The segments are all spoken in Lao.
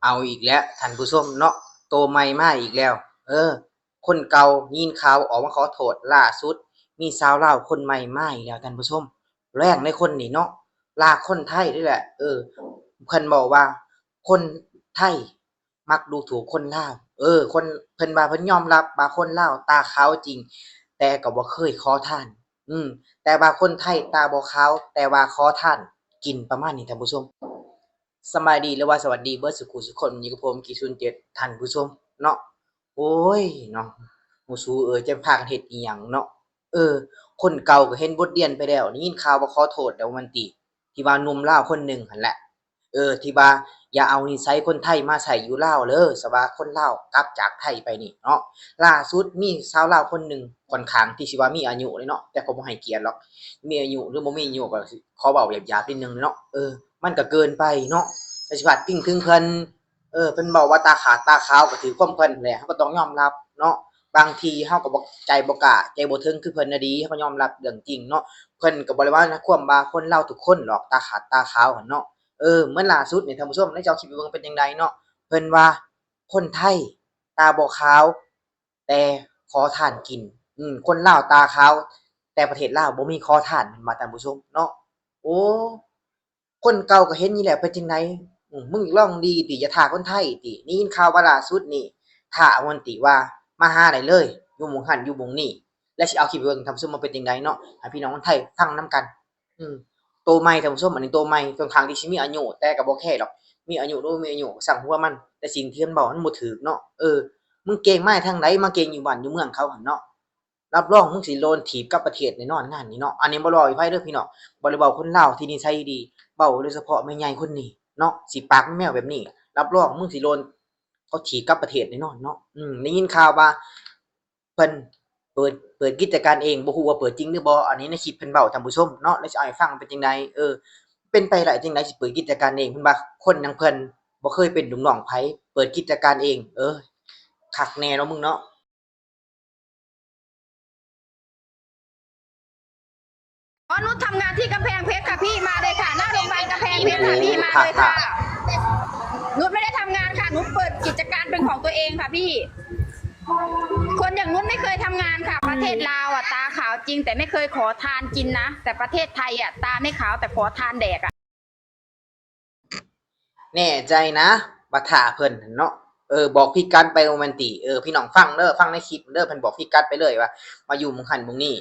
ເອົາອີກແລ້ວທ່ານຜູ້ຊົມເນາະ, ໂຕໃໝ່ມາອີກແລ້ວ. ເອີ ຄົນເກົ່າຍິນຂ່າວອອກມາຂໍໂທດ, ລ່າສຸດມີສາວລາວຄົນໃໝ່ມາອີກແລ້ວທ່ານຜູ້ຊົມ. ແລງໃນຄົນນີ້ເນາະ, ລາກຄົນໄທນີ້ແຫຼະ. ເອີ ເພິ່ນເວົ້າວ່າຄົນໄທມັກດູຖູກຄົນລາວ. ເອີ ຄົນ ເພິ່ນວ່າເພິ່ນຍອມຮັບວ່າຄົນລາວຕາຂາວຈິງ, ແຕ່ກໍບໍ່ເຄີຍຂໍທານ. ອືມ ແຕ່ວ່າຄົນໄທຕາບໍ່ຂາວ ແຕ່ວ່າຂໍທານກິນ ປະມານນີ້ທ່ານຜູ້ຊົມ. ສະບາຍດີ ຫຼືວ່າສະຫວັດດີເບິດສູ່ຜູ້ສູ່ຄົນ, ຢູ່ກັບຜົມ ກີ້ສູນເຈັດ ທ່ານຜູ້ຊົມເນາະ. ໂອ້ຍເນາະ ໝູ່ສູເອີຍ ຈະພາກັນເຮັດອີ່ຫຍັງເນາະ. ເອີ ຄົນເກົ່າກໍເຫັນບົດຮຽນໄປແລ້ວ, ໄດ້ຍິນຂ່າວວ່າຂໍໂທດແລ້ວວ່າແມ່ນຕິ, ທີ່ວ່າໜຸ່ມລາວຄົນໜຶ່ງຫັ້ນແຫຼະ. ເອີ ທີ່ວ່າຢ່າເອົານິໄສຄົນໄທມາໃຊ້ຢູ່ລາວເລີ, ສະວ່າຄົນລາວກັບຈາກໄທໄປນີ້ເນາະ. ລ່າສຸດມີສາວລາວຄົນໜຶ່ງ ຂ້ອນຂ້າງທີ່ຊິວ່າມີອາຍຸເລີຍເນາະ, ແຕ່ກໍບໍ່ໃຫ້ກຽດຫຼອກ, ມີອາຍຸຫຼືບໍ່ມີອາຍຸກໍຊິ ຂໍເວົ້າຫຍາບໆນິດໜຶ່ງເນາະ. ເອີ ມັນກໍເກີນໄປເນາະ, ແຕ່ຊິພາດພິງເຖິງເພິ່ນ. ເອີ ເພິ່ນເວົ້າວ່າຕາຂາດຕາຂາວກໍຖືກຄວາມເພິ່ນແຫຼະ, ເຮົາກໍຕ້ອງຍອມຮັບເນາະ. ບາງທີເຮົາກໍບໍ່ ໃຈບໍ່ກ້າ ໃຈບໍ່ເຖິງຄືເພິ່ນນະດີ, ເຮົາກໍຍອມຮັບເລື່ອງຈິງເນາະ. ເພິ່ນກໍບໍ່ໄດ້ວ່າຄວາມວ່າຄົນລາວທຸກຄົນດອກ ຕາຂາດຕາຂາວຫັ້ນເນາະ. ເອີ ເໝືອນລ່າສຸດນີ້ທ່ານຜູ້ຊົມ ໃນເຈົ້າຄລິບເບິ່ງເປັນຈັ່ງໃດເນາະ, ເພິ່ນວ່າຄົນໄທຕາບໍ່ຂາວ ແຕ່ຂໍທານກິນ. ອືມ ຄົນລາວຕາຂາວ ແຕ່ປະເທດລາວບໍ່ມີຂໍທານ ແມ່ນບໍ່ທ່ານຜູ້ຊົມເນາະ? ໂອ້ ຄົນເກົ່າກໍເຫັນຢູ່ແລ້ວ ເປັນຈັ່ງໃດ? ອືມ ມຶງລອງດີຕິ, ຢ່າຖ້າຄົນໄທຕິ. ໄດ້ຍິນຂ່າວວ່າລ່າສຸດນີ້ ທ້າວ່າແມ່ນຕິ ວ່າມາຫາໄດ້ເລີຍ ຢູ່ໝ່ອງຫັ້ນຢູ່ໝ່ອງນີ້, ແລ້ວຊິເອົາຄລິບໃຫ້ເບິ່ງ ທ່ານຜູ້ຊົມ ວ່າເປັນຈັ່ງໃດເນາະ, ໃຫ້ພີ່ນ້ອງຄົນໄທຟັງນຳກັນ. ອືມ ໂຕໃໝ່ທ່ານຜູ້ຊົມ, ອັນນີ້ໂຕໃໝ່ ຂ້ອນຂ້າງທີ່ຊິມີອາຍຸ ແຕ່ກໍບໍ່ແຄດອກ, ມີອາຍຸຫຼືບໍ່ມີອາຍຸກໍຊ່າງຫົວມັນ, ແຕ່ສິ່ງທີ່ເພິ່ນເວົ້າມັນບໍ່ຖືກເນາະ. ເອີ ມຶງເກັ່ງມາທາງໃດ? ມາເກັ່ງຢູ່ບ້ານຢູ່ເມືອງເຂົາຫັ້ນເນາະ, ຮັບຮອງມຶງຊິໂດນຖີບກັບປະເທດແນ່ນອນງານນີ້ເນາະ. ອັນນີ້ບໍ່ໄດ້ເວົ້າໃສ່ໃຜເດີພີ່ນ້ອງ, ບໍ່ໄດ້ເວົ້າຄົນລາວທີ່ນິໄສດີ, ເວົ້າໂດຍສະເພາະແມ່ໃຫຍ່ຄົນນີ້ເນາະ, ສີປາກແມ່ນແບບນີ້ ຮັບຮອງມຶງຊິໂດນເຂົາຖີບກັບປະເທດແນ່ນອນເນາະ. ອືມ ໄດ້ຍິນຂ່າວວ່າ ເພິ່ນເປີດ ເປີດກິດຈະການເອງ, ບໍ່ຮູ້ວ່າເປີດຈິງຫຼືບໍ່, ອັນນີ້ໃນຄລິບເພິ່ນເວົ້າທ່ານຜູ້ຊົມເນາະ, ແລ້ວຊິເອົາໃຫ້ຟັງເປັນຈັ່ງໃດ. ເອີ ເປັນໄປໄດ້ຈັ່ງໃດຊິເປີດກິດຈະການເອງ, ເພິ່ນວ່າຄົນຢ່າງເພິ່ນບໍ່ເຄີຍເປັນລູກນ້ອງໃຜ ເປີດກິດຈະການເອງ. ເອີ ຄັກແນ່ເນາະມຶງເນາະ. อ๋อ นุชทำงานที่กำแพงเพชรค่ะพี่ มาเลยค่ะ หน้าโรงพยาบาลกำแพงเพชรค่ะพี่ มาเลยค่ะ นุชไม่ได้ทำงานค่ะ นุชเปิดกิจการเป็นของตัวเองค่ะพี่ คนอย่างนุชไม่เคยทำงานค่ะ ประเทศลาวอะตาขาวจริง แต่ไม่เคยขอทานกินนะ แต่ประเทศไทยอะตาไม่ขาวแต่ขอทานแดกอะ ແນ່ໃຈນະ ວ່າຖ້າເພິ່ນຫັ້ນເນາະ. ເອີ ບອກພິກັດໄປໂຣແມນຕິ. ເອີ ພີ່ນ້ອງຟັງເດີ ຟັງໃນຄລິບເດີ ເພິ່ນບອກພິກັດໄປເລີຍວ່າ ວ່າຢູ່ໝ່ອງຫັ້ນໝ່ອງນີ້.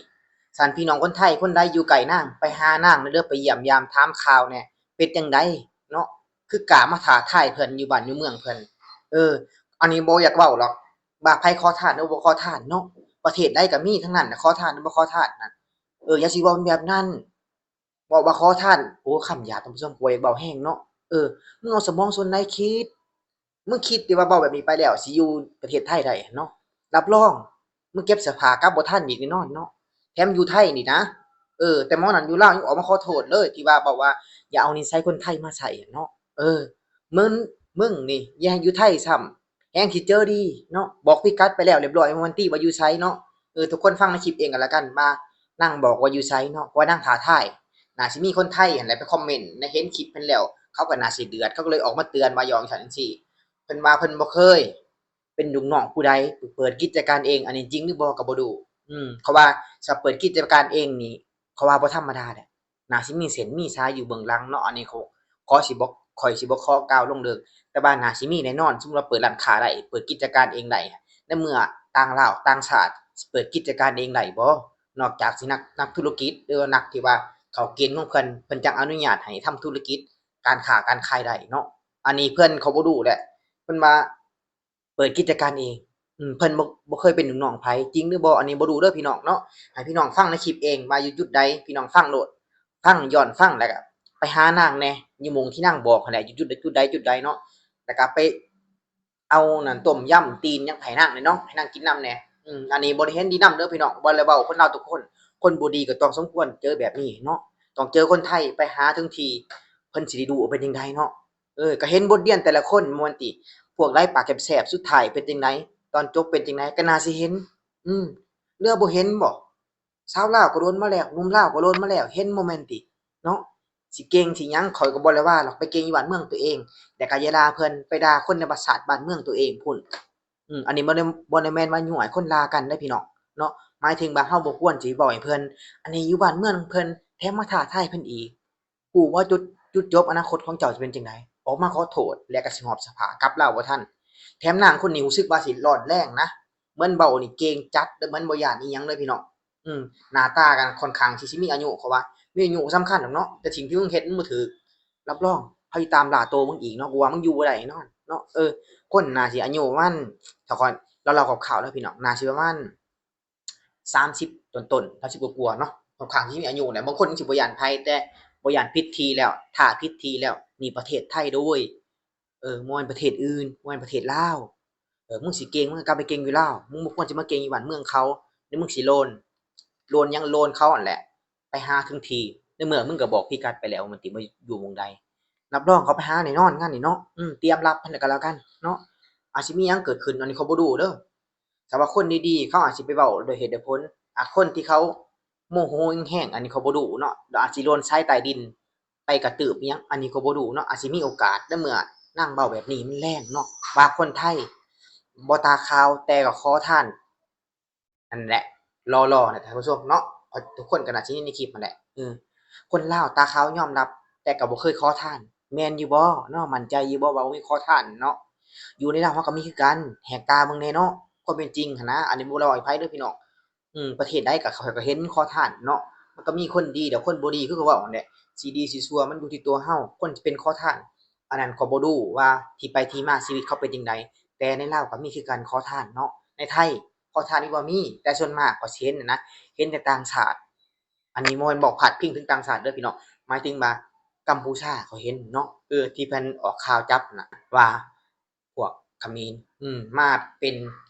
ຊັ້ນພີ່ນ້ອງຄົນໄທຄົນໃດຢູ່ໃກ້ນາງ ໄປຫານາງເດີ ໄປຢ້ຽມຢາມຖາມຂ່າວແດ່ ເປັນຈັ່ງໃດເນາະ, ຄືກ້າມາທ້າທາຍເພິ່ນຢູ່ບ້ານຢູ່ເມືອງເພິ່ນ. ເອີ ອັນນີ້ບໍ່ຢາກເວົ້າດອກວ່າໃຜຂໍທານຫຼືບໍ່ຂໍທານເນາະ, ປະເທດໃດກໍມີທັງນັ້ນນະ ຂໍທານຫຼືບໍ່ຂໍທານນັ້ນ. ເອີ ຢ່າຊິເວົ້າແບບນັ້ນ. ເວົ້າວ່າຂໍທານ ໂອ້ ຄຳຫຍາບທ່ານຜູ້ຊົມ, ກວ່າຢາກເວົ້າແຮງເນາະ. ເອີ ມຶງເອົາສະໝອງສ່ວນໃດຄິດ, ມຶງຄິດຕິວ່າເວົ້າແບບນີ້ໄປແລ້ວຊິຢູ່ປະເທດໄທໄດ້ຫັ້ນເນາະ. ຮັບຮອງມຶງເກັບເສື້ອຜ້າກັບບໍ່ທັນອີກແນ່ນອນເນາະ, ແຖມຢູ່ໄທນີ້ນະ. ເອີ ແຕ່ໝໍນັ້ນຢູ່ລາວຍັງອອກມາຂໍໂທດເລີຍ ທີ່ວ່າເວົ້າວ່າຢ່າເອົານິໄສຄົນໄທມາໃຊ້ຫັ້ນເນາະ. ເອີ ມຶງ ມຶງນີ້ຢ່າໃຫ້ຢູ່ໄທຊ້ຳ ແຮງຊິເຈີດີເນາະ. ບອກພິກັດໄປແລ້ວຮຽບຮ້ອຍ ວ່າມັນຕິວ່າຢູ່ໃສເນາະ. ເອີ ທຸກຄົນຟັງໃນຄລິບເອງກໍແລ້ວກັນ ວ່ານາງບອກວ່າຢູ່ໃສເນາະ, ເພາະວ່ານາງທ້າທາຍ. ໜ້າຊິມີຄົນໄທຫັ້ນແຫຼະໄປຄອມເມັນໃນ ເຫັນຄລິບເພິ່ນແລ້ວ ເຂົາກໍໜ້າຊິເດືອດ, ເຂົາກໍເລີຍອອກມາເຕືອນວ່າຢ່າງຊັ້ນຈັ່ງຊີ້. ເພິ່ນວ່າເພິ່ນບໍ່ເຄີຍເປັນລູກນ້ອງຜູ້ໃດ ເປີດກິດຈະການເອງ, ອັນນີ້ຈິງຫຼືບໍ່ກໍບໍ່ຮູ້. ອືມ ເພາະວ່າຖ້າເປີດກິດຈະການເອງນີ້ ເຂົາວ່າບໍ່ທຳມະດາແຫຼະ. ໜ້າຊິມີເສັ້ນມີສາຍຢູ່ເບື້ອງຫຼັງເນາະ. ອັນນີ້ ຂໍ ຂໍຊິບໍ່ ຂ້ອຍຊິບໍ່ຂໍກ່າວລົງເລິກ, ແຕ່ວ່າໜ້າຊິມີແນ່ນອນ. ສົມມຸດວ່າເປີດຮ້ານຄ້າໄດ້ ເປີດກິດຈະການເອງໄດ້, ໃນເມື່ອຕ່າງລາວຕ່າງຊາດຊິເປີດກິດຈະການເອງໄດ້ບໍ່? ນອກຈາກຊິນັກ ນັກທຸລະກິດ ຫຼືວ່ານັກທີ່ວ່າເຂົ້າເກນຂອງເພິ່ນ ເພິ່ນຈັ່ງອະນຸຍາດໃຫ້ທຳທຸລະກິດ ການຄ້າການຂາຍໄດ້ເນາະ. ອັນນີ້ເພິ່ນ ເຂົາບໍ່ຮູ້ແຫຼະ, ເພິ່ນວ່າ ເປີດກິດຈະການເອງ. ອືມ ເພິ່ນບໍ່ ບໍ່ເຄີຍເປັນລູກນ້ອງໃຜ ຈິງຫຼືບໍ່ ອັນນີ້ບໍ່ຮູ້ເດີພີ່ນ້ອງເນາະ. ໃຫ້ພີ່ນ້ອງຟັງໃນຄລິບເອງວ່າຢູ່ຈຸດໃດ, ພີ່ນ້ອງຟັງໂລດ, ຟັງ ຍ້ອນຟັງ ແລ້ວກະໄປຫານາງແດ່ ຢູ່ໝ່ອງທີ່ນາງບອກຫັ້ນແຫຼະ, ຢູ່ຈຸດໃດ ຈຸດໃດ ຈຸດໃດເນາະ. ແລ້ວກະໄປເອົານັ້ນຕົ້ມຢຳຕີນຫຍັງໄປໃຫ້ນາງແດ່ເນາະ, ໃຫ້ນາງກິນນຳແດ່. ອືມ ອັນນີ້ບໍ່ໄດ້ເຫັນດີນຳເດີພີ່ນ້ອງ, ບໍ່ໄດ້ເວົ້າຄົນລາວທຸກຄົນ, ຄົນບໍ່ດີກໍຕ້ອງສົມຄວນເຈີແບບນີ້ເນາະ, ຕ້ອງເຈີຄົນໄທໄປຫາເຖິງທີ່ ເພິ່ນຊິໄດ້ຮູ້ວ່າເປັນຈັ່ງໃດເນາະ. ເອີ ກໍເຫັນບົດຮຽນແຕ່ລະຄົນ ແມ່ນບໍ່ຕິ ພວກໃດປາກແສບໆ ສຸດທ້າຍເປັນຈັ່ງໃດ ຕອນຈົບເປັນຈັ່ງໃດ ກໍໜ້າຊິເຫັນ. ອືມ ເຫຼືອບໍ່ເຫັນບໍ? ຊາວລາວກໍໂດນມາແລ້ວ ໜຸ່ມລາວກໍໂດນມາແລ້ວ ເຫັນບໍ່ແມ່ນຕິເນາະ. ຊິເກັ່ງຊິຫຍັງຂ້ອຍກໍບໍ່ໄດ້ວ່າດອກ ໄປເກັ່ງຢູ່ບ້ານເມືອງຕົວເອງ ແລ້ວກໍຢ່າດ່າເພິ່ນ ໄປດ່າຄົນໃນປະຊາດບ້ານເມືອງຕົວເອງພຸ້ນ. ອືມ ອັນນີ້ບໍ່ໄດ້ ບໍ່ໄດ້ແມ່ນວ່າຍົວໃຫ້ຄົນລາກັນເດ້ພີ່ນ້ອງເນາະ ໝາຍເຖິງວ່າເຮົາບໍ່ຄວນຊິເວົ້າໃຫ້ເພິ່ນ ອັນນີ້ຢູ່ບ້ານເມືອງເພິ່ນ ແຖມມາທ້າທາຍເພິ່ນອີກ. ຮູ້ບໍ່ ຈຸດ ຈຸດຈົບອະນາຄົດຂອງເຈົ້າຈະເປັນຈັ່ງໃດ? ອອກມາຂໍໂທດ ແລະກໍຊິຫອບສະພາກັບລາວບໍ່ທັນ. ແຖມນາງຄົນນີ້ຮູ້ສຶກວ່າຊິຮ້ອນແຮງນະ ເໝືອນເວົ້ານີ້ເກັ່ງຈັດເດີ້ ເໝືອນບໍ່ຢ້ານອີ່ຫຍັງເລີຍພີ່ນ້ອງ. ອືມ ໜ້າຕາກໍຄ່ອນຂ້າງທີ່ຊິມີອາຍຸ ເພາະວ່າມີອາຍຸສຳຄັນດອກເນາະ ແຕ່ສິ່ງທີ່ມຶງເຮັດມັນບໍ່ຖືກ ຮັບຮອງເຂົາຊິຕາມລ່າໂຕມຶງອີກເນາະ ກູວ່າມຶງຢູ່ບໍ່ໄດ້ແນ່ນອນເນາະ. ເອີ ຄົນໜ້າຊິອາຍຸປະມານ ຖ້າຂ້ອຍເດົາໆຄ່າວໆເດີ້ພີ່ນ້ອງ ໜ້າຊິປະມານ ສາມສິບຕົ້ນໆ ສາມສິບກວ່າໆເນາະ ຄ່ອນຂ້າງທີ່ມີອາຍຸແຫຼະ. ບາງຄົນຍັງຊິບໍ່ຢ້ານໃຜ ແຕ່ບໍ່ຢ້ານຜິດທີ່ແລ້ວ ຖ້າຜິດທີ່ແລ້ວ ນີ້ປະເທດໄທເດີ້ເວີຍ ເອີ ບໍ່ແມ່ນປະເທດອື່ນ ບໍ່ແມ່ນປະເທດລາວ. ເອີ ມຶງຊິເກັ່ງ ມຶງກໍກັບໄປເກັ່ງຢູ່ລາວ ມຶງບໍ່ຄວນຊິມາເກັ່ງຢູ່ບ້ານເມືອງເຂົາ ແລ້ວມຶງຊິໂລນ ໂລນຫຍັງ ໂລນເຂົາຫັ້ນແຫຼະ ໄປຫາເຖິງທີ່ ໃນເມື່ອມຶງກໍບອກພິກັດໄປແລ້ວວ່າມັນຊິມາຢູ່ໝ່ອງໃດ ຮັບຮອງເຂົາໄປຫາແນ່ນອນງານນີ້ເນາະ. ອືມ ຕຽມຮັບຫັ້ນແຫຼະກໍແລ້ວກັນເນາະ ອາດຊິມີຫຍັງເກີດຂຶ້ນ ອັນນີ້ຂ້ອຍບໍ່ຮູ້ເດີ້. ຖ້າວ່າຄົນດີໆ ເຂົາອາດຊິໄປເວົ້າດ້ວຍເຫດດ້ວຍຜົນ ອາ ຄົນທີ່ເຂົາໂມໂຫແຮງໆ ອັນນີ້ຂ້ອຍບໍ່ຮູ້ເນາະ ແລ້ວອາດຊິໂລນສາຍໃຕ້ດິນໄປກະຕືບອີ່ຫຍັງ ອັນນີ້ຂ້ອຍບໍ່ຮູ້ເນາະ. ອາດຊິມີໂອກາດໃນເມື່ອນາງເວົ້າແບບນີ້ ມັນແຮງເນາະ ວ່າຄົນໄທບໍ່ຕາຂາວ ແຕ່ກໍຂໍທານ ນັ້ນແຫຼະ ຫຼໍ່ໆ ນະທ່ານຜູ້ຊົມເນາະ ທຸກຄົນກໍໜ້າຊິເຫັນໃນຄລິບຫັ້ນແຫຼະ. ເອີ ຄົນລາວຕາຂາວຍອມຮັບ ແຕ່ກໍບໍ່ເຄີຍຂໍທານ ແມ່ນຢູ່ບໍ່ເນາະ? ໝັ້ນໃຈຢູ່ບໍ່ວ່າບໍ່ມີຂໍທານເນາະ? ຢູ່ໃນລາວເຮົາກໍມີຄືກັນ ແຫກຕາເບິ່ງແດ່ເນາະ ຄວາມເປັນຈິງຫັ້ນນະ. ອັນນີ້ບໍ່ໄດ້ເວົ້າໃຫ້ໃຜເດີ້ພີ່ນ້ອງ ອືມ ປະເທດໃດກໍ ຂ້ອຍກໍເຫັນມີຂໍທານເນາະ ມັນກໍມີຄົນດີ ແລະ ຄົນບໍ່ດີ ຄືເຂົາເວົ້າຫັ້ນແຫຼະ ຊິດີຊິຊົ່ວມັນຢູ່ທີ່ຕົວເຮົາ ຄົນທີ່ເປັນຂໍທານ ອັນນັ້ນຂ້ອຍບໍ່ຮູ້ວ່າທີ່ໄປທີ່ມາຊີວິດເຂົາເປັນຈັ່ງໃດ ແຕ່ໃນລາວກໍມີຄືກັນຂໍທານເນາະ ໃນໄທຂໍທານນີ້ບໍ່ມີ ແຕ່ສ່ວນມາກຂ້ອຍຊິເຫັນນະ ເຫັນແຕ່ຕ່າງຊາດ. ອັນນີ້ບໍ່ແມ່ນບອກພາດພິງເຖິງຕ່າງຊາດເດີ້ພີ່ນ້ອງ ໝາຍເຖິງວ່າກຳປູຊາຂ້ອຍເຫັນເນາະ ເອີ ທີ່ເພິ່ນອອກຂ່າວຈັບນະ ວ່າ ພວກຂະເໝນ ອືມ ມາເປັນ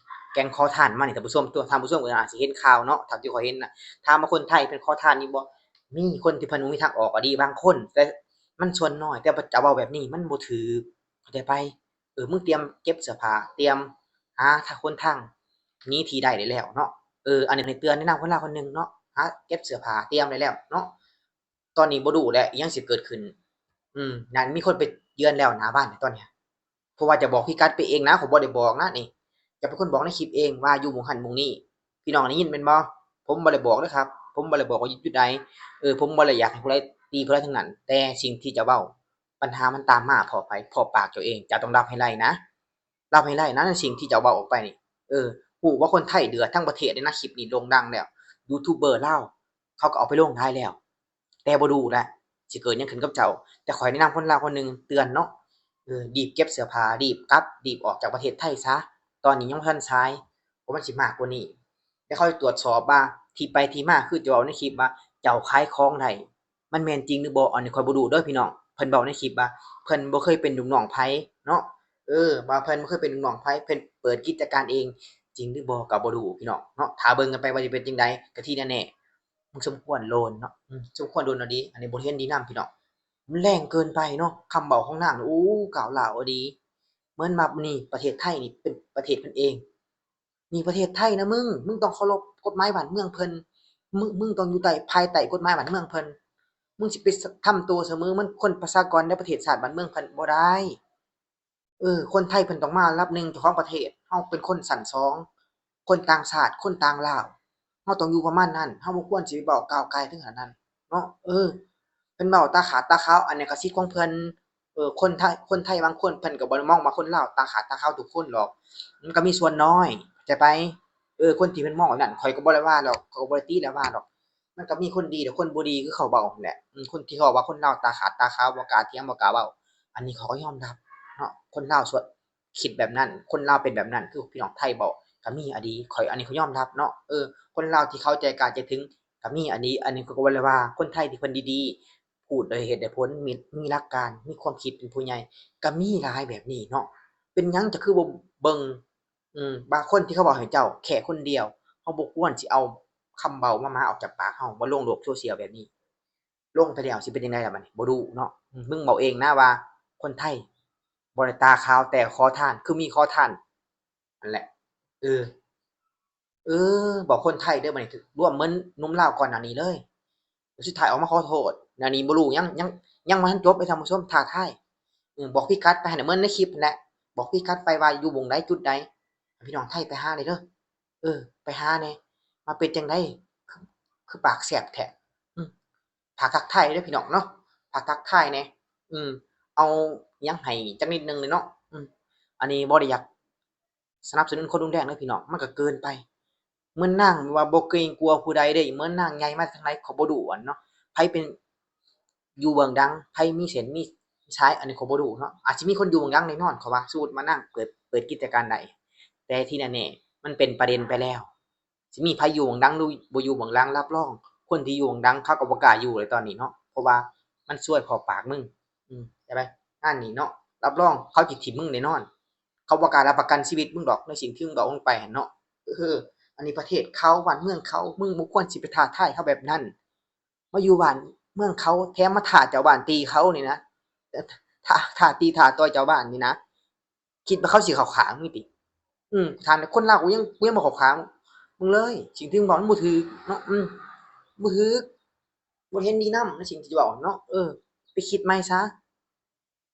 ແກັງຂໍທານມານີ້ ທ່ານຜູ້ຊົມ ຕົວທ່ານຜູ້ຊົມກໍອາດຊິເຫັນຂ່າວເນາະ ເທົ່າທີ່ຂ້ອຍເຫັນນະ. ຖາມວ່າຄົນໄທເປັນຂໍທານຢູ່ບໍ່? ມີຄົນທີ່ເພິ່ນບໍ່ມີທາງອອກກໍດີບາງຄົນ ແຕ່ມັນສ່ວນນ້ອຍ ແຕ່ຈະເວົ້າແບບນີ້ມັນບໍ່ຖືກ ເຂົ້າໃຈໄປ? ເອີ ມຶງຕຽມເກັບເສື້ອຜ້າ ຕຽມຫາທາງ ຫົນທາງໜີທີ່ໄດ້ໄດ້ແລ້ວເນາະ. ເອີ ອັນນີ້ເຕືອນແນະນຳຄົນລາວຄົນໜຶ່ງເນາະ ຫາເກັບເສື້ອຜ້າ ຕຽມໄດ້ແລ້ວເນາະ. ຕອນນີ້ບໍ່ຮູ້ແຫຼະ ອີ່ຫຍັງຊິເກີດຂຶ້ນ ອືມ ນັ້ນມີຄົນໄປເຢືອນແລ້ວໜ້າບ້ານຕອນນີ້ ເພາະວ່າຈະບອກພິກັດໄປເອງນະ ຂ້ອຍບໍ່ໄດ້ບອກນະນີ້ ຈະເປັນຄົນບອກໃນຄລິບເອງວ່າຢູ່ໝ່ອງຫັ້ນໝ່ອງນີ້ ພີ່ນ້ອງໄດ້ຍິນແມ່ນບໍ່? ຜົມບໍ່ໄດ້ບອກເດີ້ຄັບ ຜົມບໍ່ໄດ້ບອກວ່າຢູ່ຈຸດໃດ ເອີ ຜົມບໍ່ໄດ້ຢາກໃຫ້ຜູ້ໃດຕີຜູ້ໃດທັງນັ້ນ ແຕ່ສິ່ງທີ່ເຈົ້າເວົ້າ ບັນຫາມັນຕາມມາເພາະໃຜ? ເພາະປາກເຈົ້າເອງ ເຈົ້າຕ້ອງຮັບໃຫ້ໄດ້ນະ ຮັບໃຫ້ໄດ້ນະ ໃນສິ່ງທີ່ເຈົ້າເວົ້າອອກໄປນີ້ ເອີ ຮູ້ວ່າຄົນໄທເດືອດທັງປະເທດເດ້ນະ ຄລິບນີ້ໂດ່ງດັງແລ້ວ ຢູທູບເບີລາວເຂົາກໍເອົາໄປລົງຫຼາຍແລ້ວ ແຕ່ບໍ່ຮູ້ແຫຼະ ຊິເກີດຫຍັງຂຶ້ນກັບເຈົ້າ ແຕ່ຂ້ອຍແນະນຳຄົນລາວຄົນໜຶ່ງເຕືອນເນາະ ເອີ ຣີບເກັບເສື້ອຜ້າ ຣີບກັບ ຣີບອອກຈາກປະເທດໄທຊະ ຕອນນີ້ຍັງບໍ່ທັນສາຍ ເພາະມັນຊິມາກກວ່ານີ້ ແລ້ວເຂົາຈະຕວດສອບວ່າທີ່ໄປທີ່ມາ ຄືເຈົ້າເວົ້າໃນຄລິບວ່າເຈົ້າຂາຍຂອງໄດ້ ມັນແມ່ນຈິງຫຼືບໍ່ ອັນນີ້ຂ້ອຍບໍ່ຮູ້ເດີ້ພີ່ນ້ອງ ເພິ່ນເວົ້າໃນຄລິບວ່າເພິ່ນບໍ່ເຄີຍເປັນລູກນ້ອງໃຜເນາະ ເອີ ວ່າເພິ່ນບໍ່ເຄີຍເປັນລູກນ້ອງໃຜ ເພິ່ນເປີດກິດຈະການເອງ ຈິງຫຼືບໍ່ກໍບໍ່ຮູ້ພີ່ນ້ອງເນາະ ຖ້າເບິ່ງກັນໄປວ່າຊິເປັນຈັ່ງໃດ ກະທີ່ແນ່ໆ ມັນສົມຄວນໂດນເນາະ ອືມ ສົມຄວນໂດນອີ່ຫຼີ ອັນນີ້ບົດຮຽນດີນຳພີ່ນ້ອງ ມັນແຮງເກີນໄປເນາະ ຄຳເວົ້າຂອງນາງນີ້ ໂອ້ ກ້າວຮ້າວອີ່ຫຼີ ເໝືອນວ່ານີ້ປະເທດໄທນີ້ເປັນປະເທດເພິ່ນເອງ ນີ້ປະເທດໄທນະມຶງ ມຶງຕ້ອງເຄົາລົບກົດໝາຍບ້ານເມືອງເພິ່ນ ມຶງ ມຶງຕ້ອງຢູ່ໃຕ້ ພາຍໃຕ້ກົດໝາຍບ້ານເມືອງເພິ່ນ ມຶງຊິໄປທຳຕົວສະເໝີເໝືອນຄົນປະຊາກອນໃນປະເທດຊາດບ້ານເມືອງເພິ່ນບໍ່ໄດ້ ເອີ ຄົນໄທເພິ່ນຕ້ອງມາລະດັບໜຶ່ງ ເຈົ້າຂອງປະເທດ ເຮົາເປັນຄົນຊັ້ນສອງ ຄົນຕ່າງຊາດ ຄົນຕ່າງລາວ ເຮົາຕ້ອງຢູ່ປະມານນັ້ນ ເຮົາບໍ່ຄວນຊິໄປເວົ້າກ້າວກ່າຍເຖິງຂະໜາດນັ້ນເນາະ ເອີ ເພິ່ນເວົ້າຕາຂາດຕາຂາວ ອັນນັ້ນກໍສິດຂອງເພິ່ນ ເອີ ຄົນໄທ ຄົນໄທບາງຄົນເພິ່ນກໍບໍ່ໄດ້ມອງວ່າຄົນລາວຕາຂາດຕາຂາວທຸກຄົນດອກ ມັນກໍມີສ່ວນນ້ອຍ ເຂົ້າໃຈໄປ? ເອີ ຄົນທີ່ເພິ່ນມອງແບບນັ້ນ ຂ້ອຍກໍບໍ່ໄດ້ວ່າດອກ ຂ້ອຍກໍບໍ່ໄດ້ຕິໄດ້ວ່າດອກ ມັນກໍມີຄົນດີ ແລະ ຄົນບໍ່ດີ ຄືເຂົາເວົ້າຫັ້ນແຫຼະ ອືມ ຄົນທີ່ເຂົາວ່າຄົນລາວຕາຂາດຕາຂາວ ບໍ່ກ້າຖຽງ ບໍ່ກ້າເວົ້າ ອັນນີ້ເຂົາກໍຍອມຮັບເນາະ ຄົນລາວສ່ວນຄິດແບບນັ້ນ ຄົນລາວເປັນແບບນັ້ນ ຄືພີ່ນ້ອງໄທເວົ້າ ກໍມີອີ່ຫຼີ ຂ້ອຍ ອັນນີ້ຂ້ອຍຍອມຮັບເນາະ ເອີ ຄົນລາວທີ່ເຂົ້າໃຈ ການໃຈເຖິງ ກໍມີອີ່ຫຼີ ອັນນີ້ຂ້ອຍກໍບໍ່ໄດ້ວ່າ ຄົນໄທທີ່ເພິ່ນດີໆ ພູດດ້ວຍເຫດດ້ວຍຜົນ ມີ ມີຫຼັກການ ມີຄວາມຄິດເປັນຜູ້ໃຫຍ່ ກໍມີຫຼາຍແບບນີ້ເນາະ ເປັນຫຍັງເຈົ້າຄືບໍ່ເບິ່ງ ອືມ ບາງຄົນທີ່ເຂົາເວົ້າໃຫ້ເຈົ້າແຄ່ຄົນດຽວ ເຮົາບໍ່ຄວນຊິເອົາຄຳເວົ້າມາ ມາອອກຈາກປາກເຮົາ ມາລົງໂລກໂຊຊຽວແບບນີ້ ລົງໄປແລ້ວຊິເປັນຈັ່ງໃດລະບາດນີ້ ບໍ່ຮູ້ເນາະ ອືມ ມຶງເວົ້າເອງນະວ່າຄົນໄທບໍ່ໄດ້ຕາຂາວ ແຕ່ຂໍທານ ຄືມີຂໍທານ ຫັ້ນແຫຼະ ເອີ ເອີ ບອກຄົນໄທເດີ້ ບາດນີ້ຖືກລວມເໝືອນໜຸ່ມລາວກ່ອນໜ້ານີ້ເລີຍ ສຸດທ້າຍອອກມາຂໍໂທດ ອັນນີ້ບໍ່ຮູ້ຫຍັງ ຫຍັງ ຍັງບໍ່ທັນຈົບເດ້ທ່ານຜູ້ຊົມ ທ້າທາຍ ເອີ ບອກພິກັດໄປຫັ້ນນະ ເໝືອນໃນຄລິບຫັ້ນແຫຼະ ບອກພິກັດໄປວ່າຢູ່ໝ່ອງໃດ ຈຸດໃດ ໃຫ້ພີ່ນ້ອງໄທໄປຫາແດ່ເດີ ເອີ ໄປຫາແດ່ ວ່າເປັນຈັ່ງໃດ ຄື ຄືປາກແຊບແທ້ ອືມ ຝາກທັກທາຍເດີພີ່ນ້ອງເນາະ ຝາກທັກທາຍແດ່ ອືມ ເອົາຫຍັງໃຫ້ຈັກນິດໜຶ່ງເນາະ ອືມ ອັນນີ້ບໍ່ໄດ້ຢາກ ສະໜັບສະໜູນຄວາມຮຸນແຮງເດີພີ່ນ້ອງ ມັນກໍເກີນໄປ ເໝືອນນາງວ່າບໍ່ເກງກົວຜູ້ໃດເດ້ ເໝືອນນາງໃຫຍ່ມາແຕ່ທາງໃດ ເຂົາບໍ່ດຸອັນເນາະ ໃຜເປັນຢູ່ເບື້ອງຫຼັງ ໃຜມີເສັ້ນມີສາຍ ອັນນີ້ເຂົາບໍ່ດຸເນາະ ອາດຊິມີຄົນຢູ່ເບື້ອງຫຼັງແນ່ນອນ ເຂົາວ່າ ສົມມຸດວ່ານາງເປີດ ເປີດກິດຈະການໃດ ແຕ່ທີ່ແນ່ໆ ມັນເປັນປະເດັນໄປແລ້ວ ຊິມີໃຜຢູ່ເບື້ອງຫຼັງ ຫຼື ບໍ່ຢູ່ເບື້ອງຫຼັງ ຮັບຮອງຄົນທີ່ຢູ່ເບື້ອງຫຼັງ ເຂົາກໍບໍ່ກ້າຢູ່ແລ້ວຕອນນີ້ເນາະ ເພາະວ່າມັນຊວຍເຂົ້າປາກມຶງ ອືມ ເຂົ້າໃຈໄປ ງານນີ້ເນາະ ຮັບຮອງເຂົາຊິຖິ້ມມຶງແນ່ນອນ ເຂົາບໍ່ກ້າຮັບປະກັນຊີວິດມຶງດອກ ໃນສິ່ງທີ່ມຶງເວົ້າລົງໄປຫັ້ນເນາະ ເອີ ອັນນີ້ປະເທດເຂົາ ບ້ານເມືອງເຂົາ ມຶງບໍ່ຄວນຊິໄປທ້າທາຍເຂົາແບບນັ້ນ ມາຢູ່ບ້ານເມືອງເຂົາ ແຖມມາທ້າເຈົ້າບ້ານຕີເຂົານີ້ນະ ທ້າ ທ້າຕີທ້າຕ່ອຍເຈົ້າບ້ານນີ້ນະ ຄິດວ່າເຂົາຊິເຂົ້າຂ້າງມຶງຕິ ອືມ ຖາມແດ່ ຄົນລາວ ກູຍັງ ກູຍັງບໍ່ເຂົ້າຂ້າງມຶງເລີຍ ສິ່ງທີ່ມຶງເວົ້າມັນບໍ່ຖືກເນາະ ອືມ ບໍ່ຖືກ ບໍ່ເຫັນດີນຳໃນສິ່ງທີ່ເວົ້າເນາະ ເອີ ໄປຄິດໃໝ່ຊະ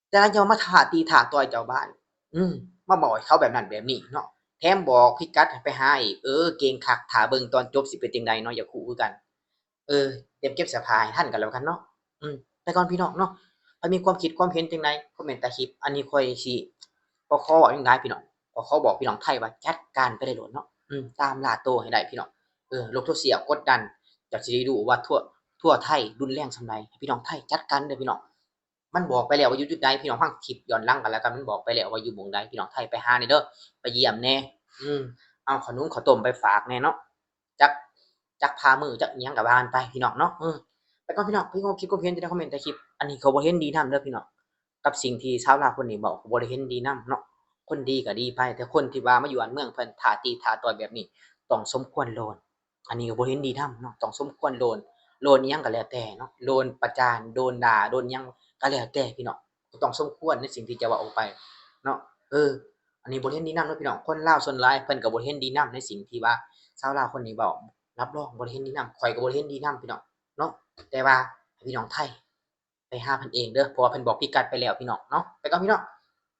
ແຕ່ລະຢ່າມາທ້າຕີທ້າຕ່ອຍເຈົ້າບ້ານ ອືມ ມາບອກເຂົາແບບນັ້ນແບບນີ້ເນາະ ແຖມບອກພິກັດໃຫ້ໄປຫາອີກ ເອີ ເກັ່ງຄັກ ຖ້າເບິ່ງຕອນຈົບຊິເປັນຈັ່ງໃດເນາະ ຢາກຮູ້ຄືກັນ ເອີ ຕຽມເກັບເສື້ອຜ້າໃຫ້ທັນກັນແລ້ວກັນເນາະ ອືມ ໄປກ່ອນພີ່ນ້ອງເນາະ ໃຜມີຄວາມຄິດຄວາມເຫັນຈັ່ງໃດ ຄອມເມັນໃຕ້ຄລິບ ອັນນີ້ຂ້ອຍຊິ ຂໍ ຂໍເວົ້າຫຍັງຫຼາຍພີ່ນ້ອງ ຂໍ ຂໍບອກພີ່ນ້ອງໄທວ່າຈັດການໄປໄດ້ໂລດເນາະ ອືມ ຕາມລ່າໂຕໃຫ້ໄດ້ພີ່ນ້ອງ ເອີ ໂລກໂຊຊຽວກົດດັນ ເຈົ້າຊິໄດ້ຮູ້ວ່າທົ່ວ ທົ່ວໄທຮຸນແຮງສ່ຳໃດ ໃຫ້ພີ່ນ້ອງໄທຈັດການເດີພີ່ນ້ອງ ມັນບອກໄປແລ້ວວ່າຢູ່ຈຸດໃດ ພີ່ນ້ອງຟັງຄລິບຍ້ອນຫຼັງກັນແລ້ວກັນ ມັນບອກໄປແລ້ວວ່າຢູ່ໝ່ອງໃດ ພີ່ນ້ອງໄທໄປຫາແດ່ເດີ ໄປຢ້ຽມແດ່ ອືມ ເອົາຂະໜົມເຂົ້າຕົ້ມໄປຝາກແດ່ເນາະ ຈັກ ຈັກພາມື ຈັກອີ່ຫຍັງກໍວ່າກັນໄປພີ່ນ້ອງເນາະ ເອີ ໄປກ່ອນພີ່ນ້ອງ ໃຜມີຄວາມຄິດຄວາມເຫັນຈັ່ງໃດ ຄອມເມັນໃຕ້ຄລິບ ອັນນີ້ກໍບໍ່ເຫັນດີນຳເດີພີ່ນ້ອງ ກັບສິ່ງທີ່ຊາວລາວຄົນນີ້ເວົ້າ ກໍບໍ່ໄດ້ເຫັນດີນຳເນາະ ຄົນດີກໍດີໄປ ແຕ່ຄົນທີ່ວ່າມາຢູ່ບ້ານເມືອງເພິ່ນ ທ້າຕີທ້າຕ່ອຍແບບນີ້ ຕ້ອງສົມຄວນໂດນ ອັນນີ້ກໍບໍ່ເຫັນດີນຳເນາະ ຕ້ອງສົມຄວນໂດນ ໂດນອີ່ຫຍັງກໍແລ້ວແຕ່ເນາະ ໂດນປະຈານ ໂດນດ່າ ໂດນຫຍັງກໍແລ້ວແຕ່ພີ່ນ້ອງ ກໍຕ້ອງສົມຄວນໃນສິ່ງທີ່ຈະເວົ້າອອກໄປເນາະ ເອີ ອັນນີ້ບໍ່ເຫັນດີນຳເນາະພີ່ນ້ອງ ຄົນລາວສ່ວນຫຼາຍເພິ່ນກໍບໍ່ເຫັນດີນຳໃນສິ່ງທີ່ວ່າຊາວລາວຄົນນີ້ເວົ້າ ຮັບຮອງບໍ່ໄດ້ເຫັນດີນຳ ຂ້ອຍກໍບໍ່ໄດ້ເຫັນດີນຳພີ່ນ້ອງເນາະ ແຕ່ວ່າໃຫ້ພີ່ນ້ອງໄທໄປຫາເພິ່ນເອງເດີ ເພາະວ່າເພິ່ນບອກພິກັດໄປແລ້ວພີ່ນ້ອງເນາະ ໄປກ່ອນພີ່ນ້ອງ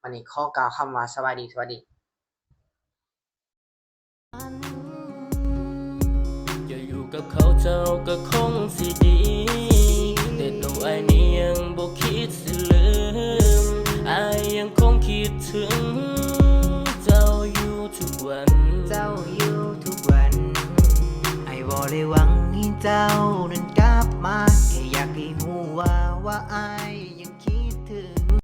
ບັດນີ້ຂໍກ່າວຄຳວ່າສະບາຍດີ ສະບາຍດີ. ຈະຢູ່ກັບເຂົາເຈົ້າກໍຄົງຊິດີ ແຕ່ໂຕອ້າຍນີ້ຍັງບໍ່ຄິດຊິລືມ ອ້າຍຍັງຄົງຄິດເຖິງເຈົ້າຢູ່ທຸກວັນ ເຈົ້າຢູ່ທຸກວັນ ອ້າຍບໍ່ໄດ້ຫວັງໃຫ້ເຈົ້ານັ້ນກັບມາ ແຄ່ຢາກໃຫ້ຮູ້ວ່າ ວ່າອ້າຍ